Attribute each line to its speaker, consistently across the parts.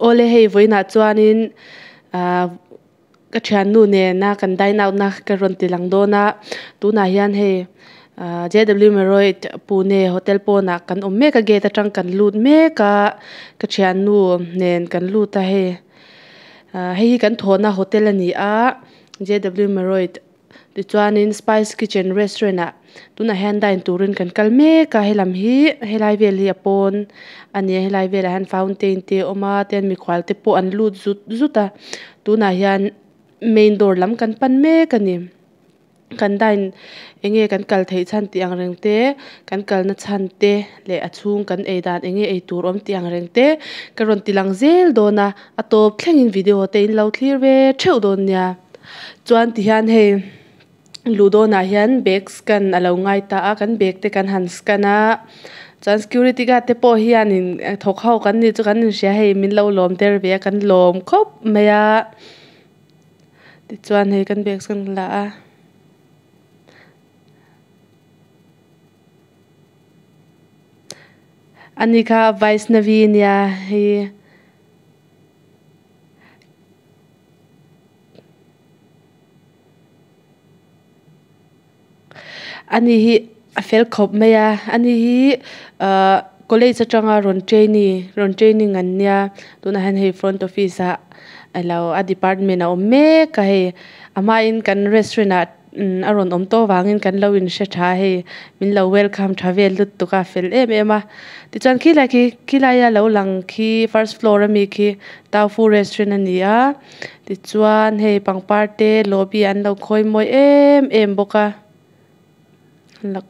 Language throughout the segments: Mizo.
Speaker 1: Awle hei vawiinah chuanin ahh ka thiannu nena kan dine out na ka rawn ti lang dawn a tunah hian hei ahh J W Marriott Pune hotel pawnah kan awm mek a gate atang kan lut mek a ka thiannu nen kan lut a hei ahh hei hi kan thawhna hotel a ni a J W Marriott tichuanin spice kitchen restaurant ah tunah hian dine turin kan kal mek a helam hi helai vel hi a pawn a ni a helai velah hian fountain te a awm a tin mikhual te pawh an lut zut zut a tunah hian main door lam kan pan mek a ni kan dine eng nge kan kal theih chhan tih ang reng te kan kalna chhan te leh a chhung kan ei dan eng nge eitur awm tih ang reng te ka rawn ti lang zel dawn a a tawp thlengin video te in lo thlir ve theuh dawn nia chuan tihian hei. Luh dawnah hian bag scan a lo ngai ta a kan bag te kan han scan a chuan security guard te pawh hianin thawk ho kan nih chu kan inhria hei min lo lawm der ve a kan lawm khawp mai a tichuan hei kan bag scan la a. Ani kha Vaishnavi nia hei. Ani hi a fel khawp mai a ani hi ahh college atanga rawn trainee rawn training an nia tunah hian hei front office ah alo a department a awm mek a hei a hmain kan restaurant ah a rawn awm tawh avangin kan lo inhre tha a hei min lo welcome tha vel lutuk a fel em em a tichuan khilai khi khilaia lo lang khi first floor ami khi tofu restaurant a ni a. Tichuan hei pangpar te lobby an lo khawi mawi em em bawk a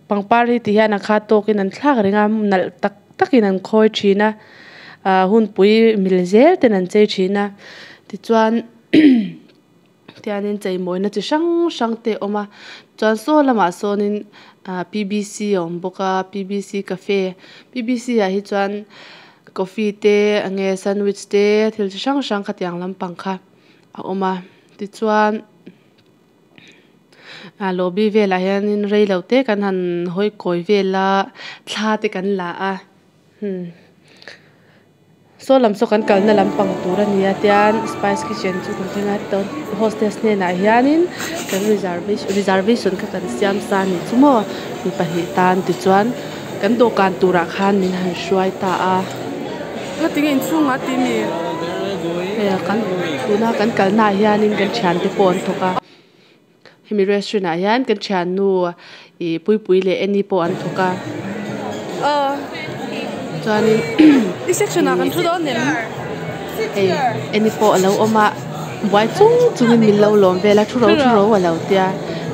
Speaker 1: pangpar hi ti hian a khat tawkin an thlak reng a nalh tak takin an khawi thin a ah hunpui mil zel ten an chei thin a tichuan tianin chei mawina chi hrang hrang te a awm a chuan saw lamah sawnin ah p b c a awm bawk a p b c cafe p b c ah hi chuan. Coffee te eng nge sandwich te thil chi hrang hrang khatiang lampang kha a awm a tichuan ah lobby velah hianin rei lo te kan han hawi kawi vel a thla te kan la a hmm saw lam saw kan kalna lampang tur a ni a tian spice kitchen chu kan thleng a hostess hnenah hianin kan reservation kha kan siam sa a nih chu maw mi pahnih tan tichuan. Kan dawhkan turah khan min han hruai ta a.
Speaker 2: Ngatinge inchhungah a ti mi?
Speaker 1: Hei a kan tuna kan kalna ah hianin kan thiante pawh an thawk a. Hemi restaurant ah hian kan thiannu ih Puipui leh Annie pawh an thawk a.
Speaker 2: Aw.
Speaker 1: Chuanin
Speaker 2: I section ah kan thu dawn em?
Speaker 1: Hei Annie pawh a lo awm a. Buai chung chungin min lo lawm vel a thu ro thu ro a lo tia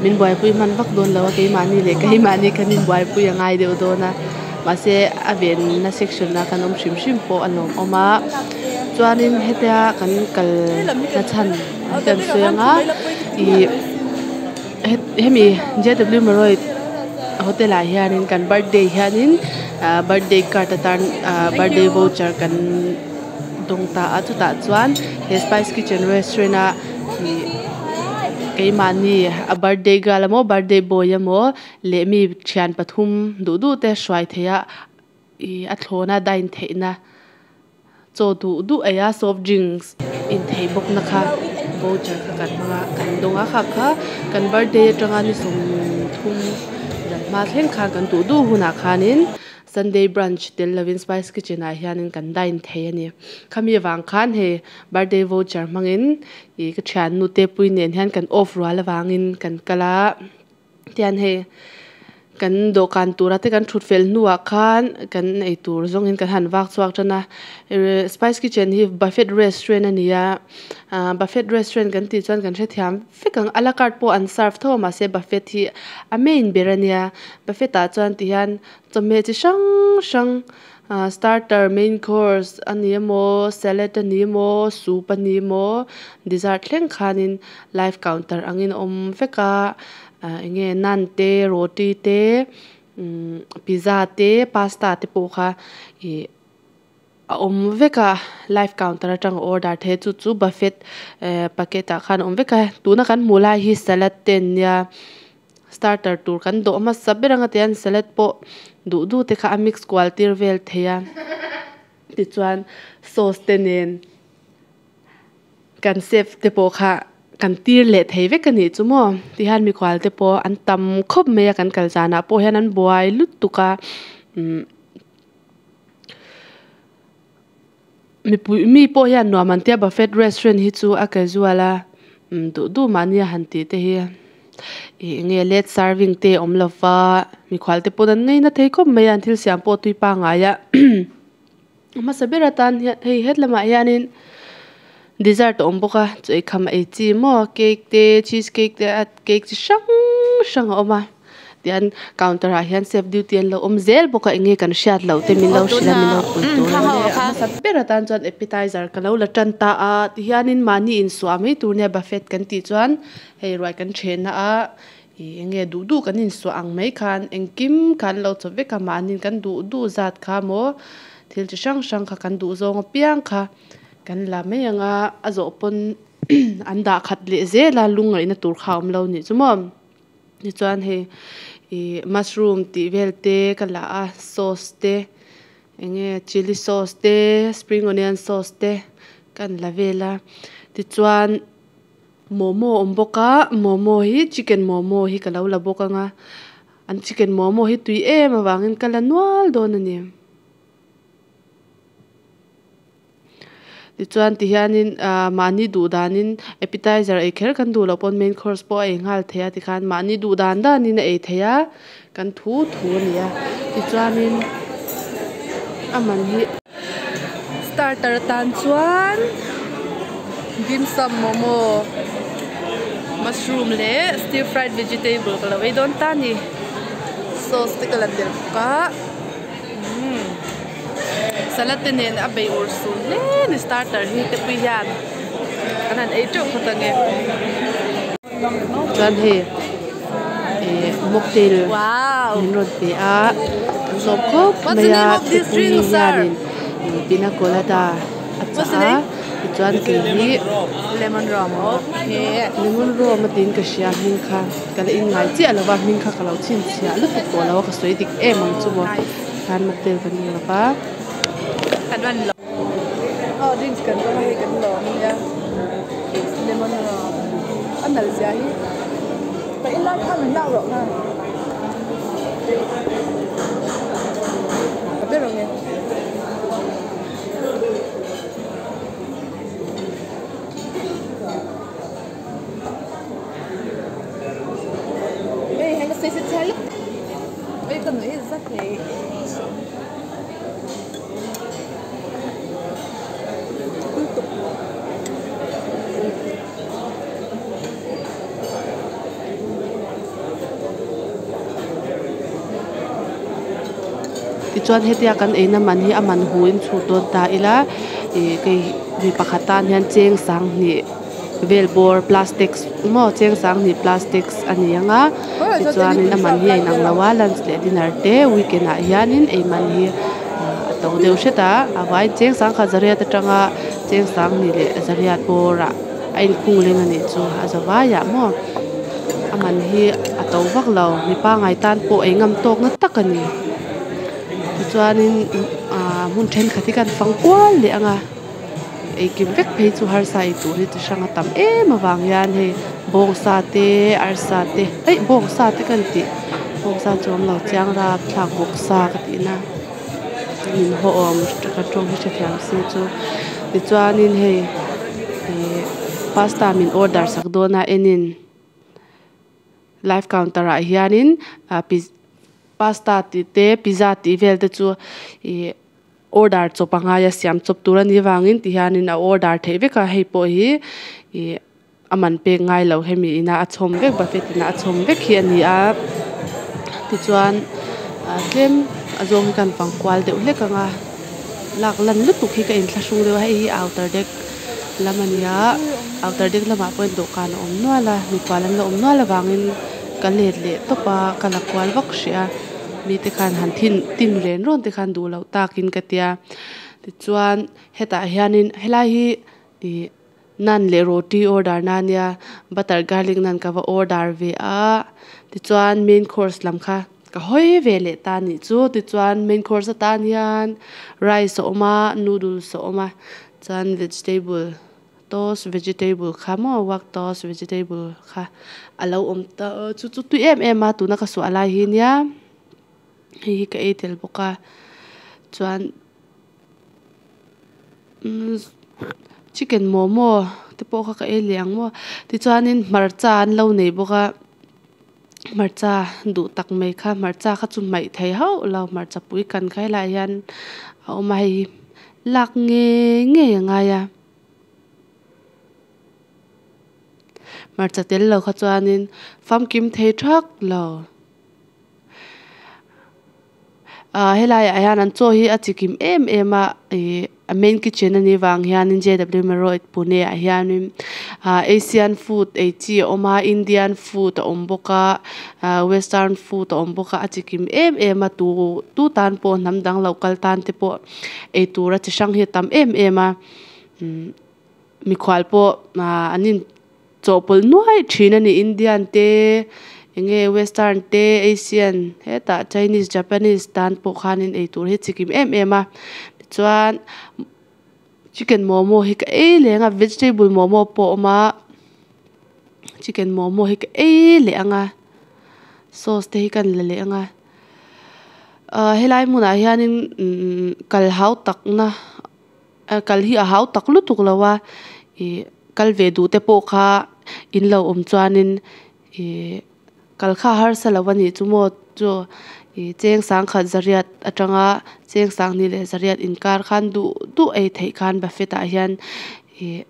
Speaker 1: min buaipui hman vak dawn lo a keimahni leh keimahni khan in buaipui a ngai deuh dawn a mahse a venna section a kan awm hrim hrim pawh a lawm awm a chuanin hetia kan kal na chhan kan sawi ang a ih hemi J W Marriott hotel ah hianin kan birthday hianin ah birthday card atan ah birthday voucher kan. Dawng ta a chutah chuan he spice kitchen restaurant a ih keimahni a birthday girl emaw birthday boy emaw leh mi thian pathum duh duh te hruai theih a ih a thlawn a dine theih na chaw duh duh ei a soft drinks in theih bawk na kha voucher kha kan hmang a kan dawng a kha kha kan birthday atanga ni sawmthum zan hma thleng khan kan duh duh hunah khanin. Sunday brunch tel lovin spice kitchen ah hianin kan dine thei a ni. Khami avang khan hei birthday voucher hmangin ih ka thiannu te pui nen hian kan off rual avangin kan kal a tian hei kan dawhkan tura te kan thut fel hnuah khan kan eitur zawngin kan han vak chhuak tan a spice kitchen hi buffet restaurant a ni a ah buffet restaurant kan tih chuan kan hrethiam vek ang a la carte pawh an serve tho a mahse buffet hi a main ber a nia buffet ah chuan tihian. Chawhmeh chi hrang hrang ah starter main course a ni emaw salad a ni emaw soup a ni emaw dessert thleng khanin live counter angin a awm vek a ah eng nge naan te roti te umm pizza te pasta te pawh kha ih a awm vek a live counter atang a order theih a chu chu buffet eh packet ah khan a awm vek a tuna kan hmuh lai hi salad te an nia starter tur kan dawh hmasa ber anga tihian salad pawh duh duh te kha a mix kual tir vel thei a tichuan sauce te nen. Kan chef te pawh kha kan tir leh thei vek a nih chu maw tihian mikhual te pawh an tam khawp mai a kan kal zanah pawh hian an buai lutuk a umm mipui mi pawh hian nuam an tia buffet restaurant hi chu a casual a umm duh duh mahni a han tih te hi ih eng nge late serving te a awm lova mikhual te pawn an ngaina thei khawp mai a an thil siam pawh tui pangngai a. A hmasa ber atan hian hei het lamah hianin dessert a awm bawk a chaw eikham ei chi maw cake te cheese cake te a cake chi hrang hrang a awm a tian counter ah hian chef duty an lo awm zel bawk a eng nge kan hriat loh te min lo hrilh a min lo pui tur a ni a hmasa ber atan chuan appetizer ka lo la tan ta a tihianin mahni insuah mai tur nia buffet kan tih chuan hei ruai kan then na a ih eng nge duh duh kan insuah ang mai khan engkim kha an lo chawp vek a mahni kan duh duh zat kha maw thil chi hrang hrang kha kan duh zawng apiang kha kan la mai ang a a zawh pawn an dah khat leh zel a lungngaihna tur kha a awm lo nih chu maw tichuan hei ih mushroom tih vel te ka la a sauce te eng nge chilli sauce te spring onion sauce te kan la vel a tichuan. Momo a awm bawk a momo hi chicken momo hi ka lo la bawk ang a an chicken momo hi tui em avangin ka la nual dawn a ni tichuan ti hianin ahh mahni duh danin appetizer ei kher kan duh loh pawn main course pawh a ei nghal thei a tikhan mahni duh dan danin a ei thei a kan thu thu a ni a tichuanin a man hi.
Speaker 2: Starter atan chuan dim sum momo mushroom leh stir fried vegetable ka lo ei dawn ta a ni sauce te ka la tel bawk a umm salad te nen a bei ur sur hle a ni starter hi te pui hian an han ei teuh phawt ang e.
Speaker 1: Chuan hei ih mocktail min rawn pe a kan zawm khawp mai a thingpui hianin ih pina colada a chah a tichuan kei hi
Speaker 2: lemon rum
Speaker 1: a tiin ka hria hming kha ka la in ngai chiah lo va hming kha ka lo chhinchhiah lutuk tawh lo a ka sawi dik em ang chu maw tikhan mocktail kan ni lo va.
Speaker 2: Aw drinks kan rawng a hei kan lawm ania lemon rum a nalh zia hi ka in lai khan min lak rawh khan ka ber ang e.
Speaker 1: Tichuan hetia kan eina man hi a man hu in chhut dawn ta ila ih kei mi pakhat tan hian cheng sanghnih vel bawr plastics maw cheng sanghnih plastics a ni ang a tichuanin a man hi a inang lo a lunch leh dinner te weekend ah hianin ei man hi a to deuh hret a a vai cheng sangkhat zariat atanga cheng sanghnih leh zariat bawrah a inkhung leng a nih chu a za vaiah maw a man hi a to vak lo mi pangai tan pawh ei ngam tawk na tak a ni tichuanin ah hmun thenkhat hi khan fang kual leh ang a. Eikim vek phei chu harsa ei tur hi chi hrang a tam em avang hian hei bawngsa te arsa te eih bawngsa te ka ni tih bawngsa chu awm lo chiang rapthlak vawksa ka tih na min haw awm ka tawng hi hrethiam se chu tichuanin hei ihh pasta min order sak dawn a enin live counter ah hianin ah pasta tih te pizza tih vel te chu ihh. Order chawp a ngai a siam chawp tur a nih avangin ti hianin a order theih vek a hei pawh hi ih a man pek ngai lo hemi ina a chhawm vek buffet inah a chhawm vek hi a ni a tichuan ah tlem a zawng hi kan fang kual deuh hlek ang a lak lan lutuk hi ka inthlahrung deuh a hei hi outer deck lam a ni a outer deck lamah pawhin dawhkan a awm nual a mikhual an la awm nual avangin ka let leh tawp a ka la kual vak hrih a. Mite khan han thin tin ren rawn te khan duh loh takin ka tia tichuan hetah hianin helai hi ih naan leh roti order na ania butter garlic naan ka va order ve a tichuan main course lam kha ka hawi ve leh ta anih chu tichuan main course atan hian rice a awm a noodles a awm a chuan vegetable. Toast vegetable kha maw wak toast vegetable kha a lo awm ta chu chu tui em em a tuna ka suah lai hi nia hei hi ka ei tel bawk a chuan umm chicken momo te pawh kha ka ei leh ang maw tichuanin hmarcha an lo nei bawk a hmarcha duh tak mai kha hmarcha kha chu hmaih thei hauh lo hmarcha pui kan kha helaiah hian a awm a hei hi lak ngei ngei a ngai a. Hmarcha tel lo kha chuanin famkim thei thak lo. Ah helaiah hian an chaw hi a chikim em em a ih a main kitchen anih vang hianin J W Marriott Pune ah hianin ah asian food ei chi a awm a indian food a awm bawk a ah western food a awm bawk a a chikim em em a tu tu tan pawh hnam dang lo kal tan te pawh eitur a chi hrang hi a tam em em a umm. Mikhual pawh an in chawhpawlh nuai thin a ni Indian te eng nge western te Asian hetah Chinese Japanese tan pawh khanin eitur hi chikim em em a tichuan chicken momo hi ka ei leh ang a vegetable momo pawh a awm a chicken momo hi ka ei leh ang a sauce te hi ka la leh ang a ah helai hmunah hianin imm kal hau takna. Kal hi a hau tak lutuk lo a, ih kal ve duh te pawh kha in lo awm chuanin ih kal kha a harsa lo a nih chu maw chu ih cheng sangkhat zariat atanga cheng sanghnih leh zariat inkar khan duh duh ei theih khan buffet ah hian ih.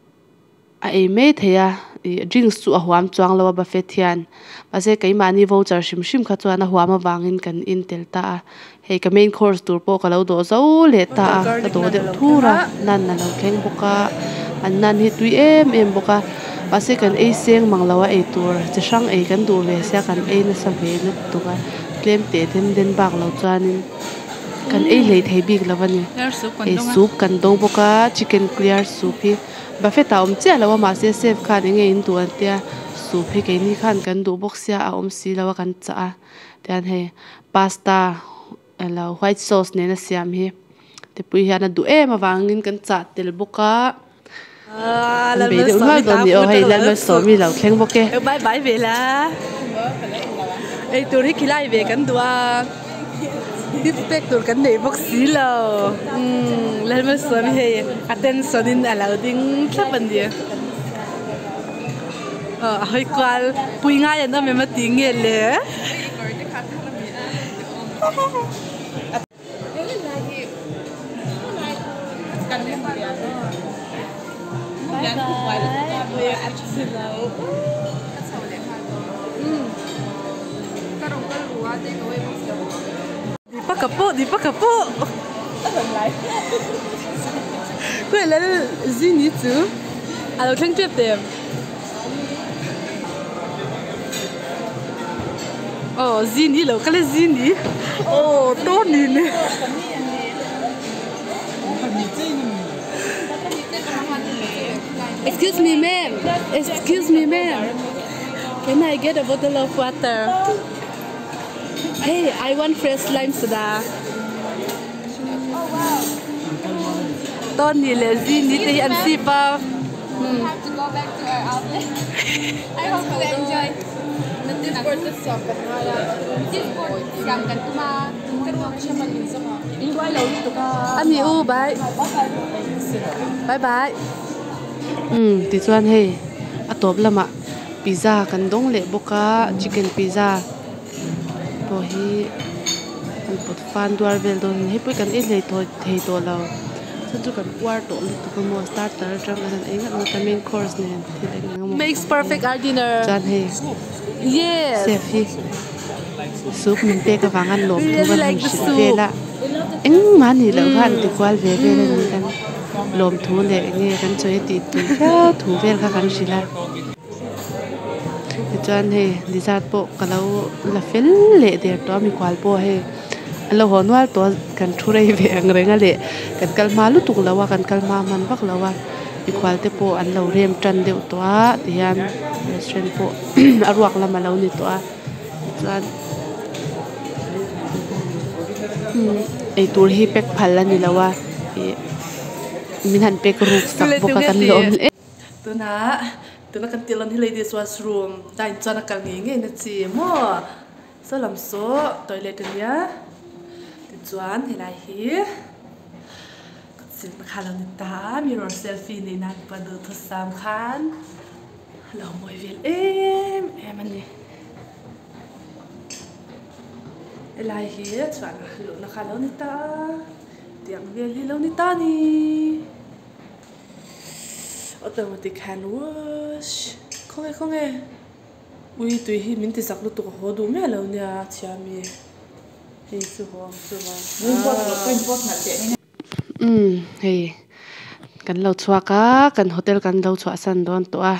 Speaker 1: A ei mai thei a, ih drinks chu a huam chuang lo a buffet hian mahse keimahni voucher hrim hrim kha chuan a huam avangin kan in tel ta a, hei ka main course tur pawh ka lo dawh zo leh ta a, ka dawh deuh thur a, nan a lo thleng bawk a, an nan hi tui em em bawk a, mahse kan ei seng mang lo a ei tur chi hrang ei kan duh ve sia kan ei nasa ve lutuk a, tlem teh den den bak lo chuanin kan ei hlei thei bik lo a ni, hei soup kan dawng bawk a chicken clear soup hi. Buffet a awm chiah lo a mahse chef khan eng nge in duh an tia soup hi keini khan kan duh bawk sia a awm si lo a kan chah a tihian hei pasta alo white sauce nena siam hi tupui hian a duh em avangin kan chah tel bawk a an bei deuh nual dawn a ni aw hei Lalmalsawmi lo thleng bawk e.
Speaker 2: Bye bye ve la eitur hi khilai ve kan duh a. Gift pek tur kan nei bawk si lo umm Lalmalsawmi hei attention in a lo ding thlap a ni aw a hawi kual pui ngai an awm em a tih nge le. Deepak pawh Deepak pawh khawi lal zini chu a lo thleng tep tep aw zini lo kal e zini aw tawni ne. Excuse me ma'am excuse me ma'am can I get a bottle of water hey I want fresh lime soda Tony leh Zini te hi an sip a Ani u bye bye bye
Speaker 1: Umm tichuan hei a tawp lamah pizza kan dawng leh bawk a chicken pizza pawh hi an pawt fan duar vel dawn a ni hei pawh hi kan ei hlei thei tawh lo chuan chu kan uar tawh lutuk a maw starter atang kan han ei ngat ngat a main course nen thil eng eng emaw
Speaker 2: Makes perfect our dinner.
Speaker 1: Chuan hei
Speaker 2: Yes.
Speaker 1: chef hi soup min pek avang a lawm
Speaker 2: We
Speaker 1: thu
Speaker 2: really
Speaker 1: kan han
Speaker 2: like the
Speaker 1: hrilh
Speaker 2: soup.
Speaker 1: vel a engmah a nih loh kha an ti kual ve vel a ni kan lawm thu leh eng nge kan chawi tih tui viau thu vel kha kan hrilh a tichuan hei dessert pawh ka lo la fel leh der tawh a mikhual pawh hei an lo haw nual tawh a kan thu rei ve ang reng a leh kan kal hma lutuk lo a kan kal hma hman vak lo a mikhual te pawh an lo rem tan deuh tawh a tihian restaurant pawh a ruak lam a lo ni tawh a tichuan eitur hi pack phal a ni lo a ih min han pack ruk sak bawk a kan lawm hle. Tunah tuna kan tih lawn hi ladies washroom line chuan a kal ngei ngei na chi maw saw lam saw toilet ania tichuan helai hi kut silna kha a lo ni ta a mirror selfie neih nan pawh duhthusam khan a lo mawi vel em em a ni. Helai hi chhuah luhna kha a lo ni ta a tiang vel hi a lo ni ta a ni. Automatic hand wash khawnge khawnge ui tui hi min ti zak lutuk a haw duh miah lo nia thiami hei chu haw ang chu va umm hei kan lo chhuak a kan hotel kan lo chhuahsan dawn tawh a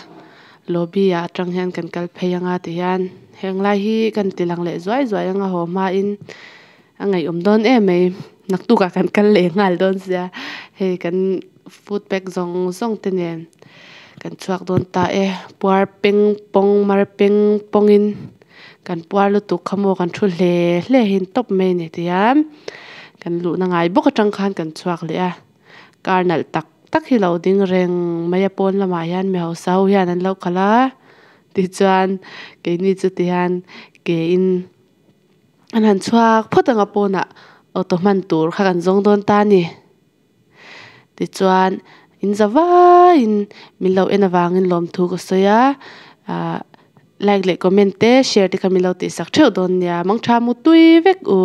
Speaker 1: lobby ah atang hian kan kal phei anga ti hian heng lai hi kan ti lang leh zuai zuai anga haw hmain a ngaihawm dawn em mai naktuk ah kan kal leh nghal dawn sia hei kan food pack zawng zawng te nen kan chhuak dawn ta e puar peng pawng mar peng pawng in kan puar lutuk kha maw kan thu hle hle hi ni tawp mai a ni tihian kan luhna ngai bawk atang khan kan chhuak leh a car nalh tak tak hi lo ding reng mai a pawn lamah hian mi hausa ho hian an lo kal a tichuan keini chu tihian ke in an han chhuak phawt ang a pawnah auto hman tur kha kan zawng dawn ta a ni tichuan in za vaiin min lo en avangin lawmthu ka sawi a ahh like leh comment te share te kha min lo tihsak theuh dawn nia mangtha mutui vek u.